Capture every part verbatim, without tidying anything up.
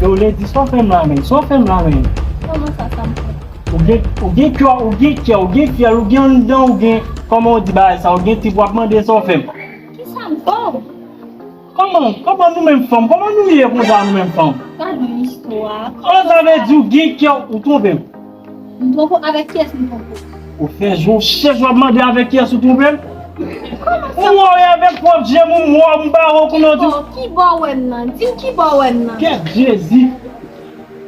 Yo, Lady, sa w fè m la, men? Sa w fè m la, men? Kòman sa, sa m fè? Ou gen, ou gen kè, ou gen kè, ou gen fyèl, ou gen anndan, ou gen, kòman w di bagay sa, ou gen tip w ap mande sa w fè m. Kisa m fè w? Kòman, kòman nou menm fanm, kòman nou ye konsa nou menm fanm? Gade yon istwa. Kòman sa vle di ou gen kè, ou twonpe m? M twonpe w? Avèk kiyès m twonpe w? Ou fè jou chèch w ap mande avèk kiyès ou twonpe m? Kòman sa? Ou wè w avèk pwòp je m, ou wè m ba w konnen w di. Kibò, kibò w wè m nan? Di m kibò w wè m nan? Kèt Jezi.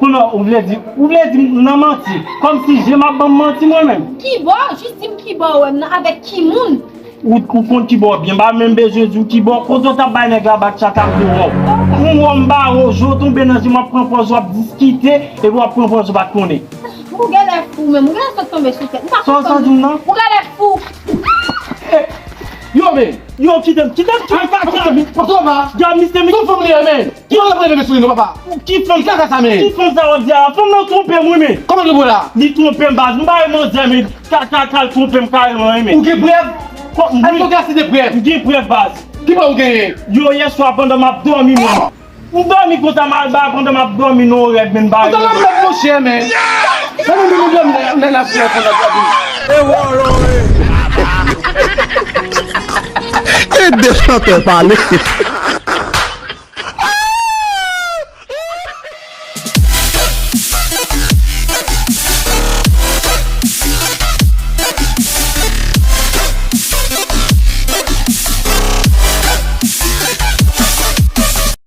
Konnen ou vle di, ou vle di m nan manti. Kòmsi je m ap ban m manti mwen menm. Kibò, jis di m kibò w wè m nan, avèk ki moun? Ou, ou konn kibò w byen, m pa menm bezwen di w kibò w, kote w t ap bay nèg la bak chak ap de wè w. M wè w m ba w, je w tonbe nan je m, w ap pran pòz w ap diskite, epi w ap pran pòz ou pa t konnen. Ou genlè fou menm, ou genlè sot tonbe sou tèt. M pa konprann. Ou genlè fou. Yo, men. Yo, kite m, kite m, kite m. Ay, kaka, men. Papa. Gade, misye, men. Tout fanm li, men. Ki fanm sa w ap rele sou li, non, papa? Ki fanm? Ki kaka sa, men? Ki fanm sa w ap di a? Fanm nan twonpe m, wi, men. Kòman l twonpe w la? Li twonpe m, baz. M pa wè manzè, men. Ka, ka, ka, l twonpe m kareman, wi, men. Ou gen prèv? Èske w gen ase de prèv? M gen prèv, baz. Ki prèv ou genyen? Yo, yè swa, pandan m ap dòmi, men. M dòmi konsa, m al ba pandan m ap dòmi nan yon rèv, men m pa wè. Ou ta nan rèv, monchè, men. Sa nou vin dòmi nan, nan, nan, nan, nan, nan. E de chantè pale.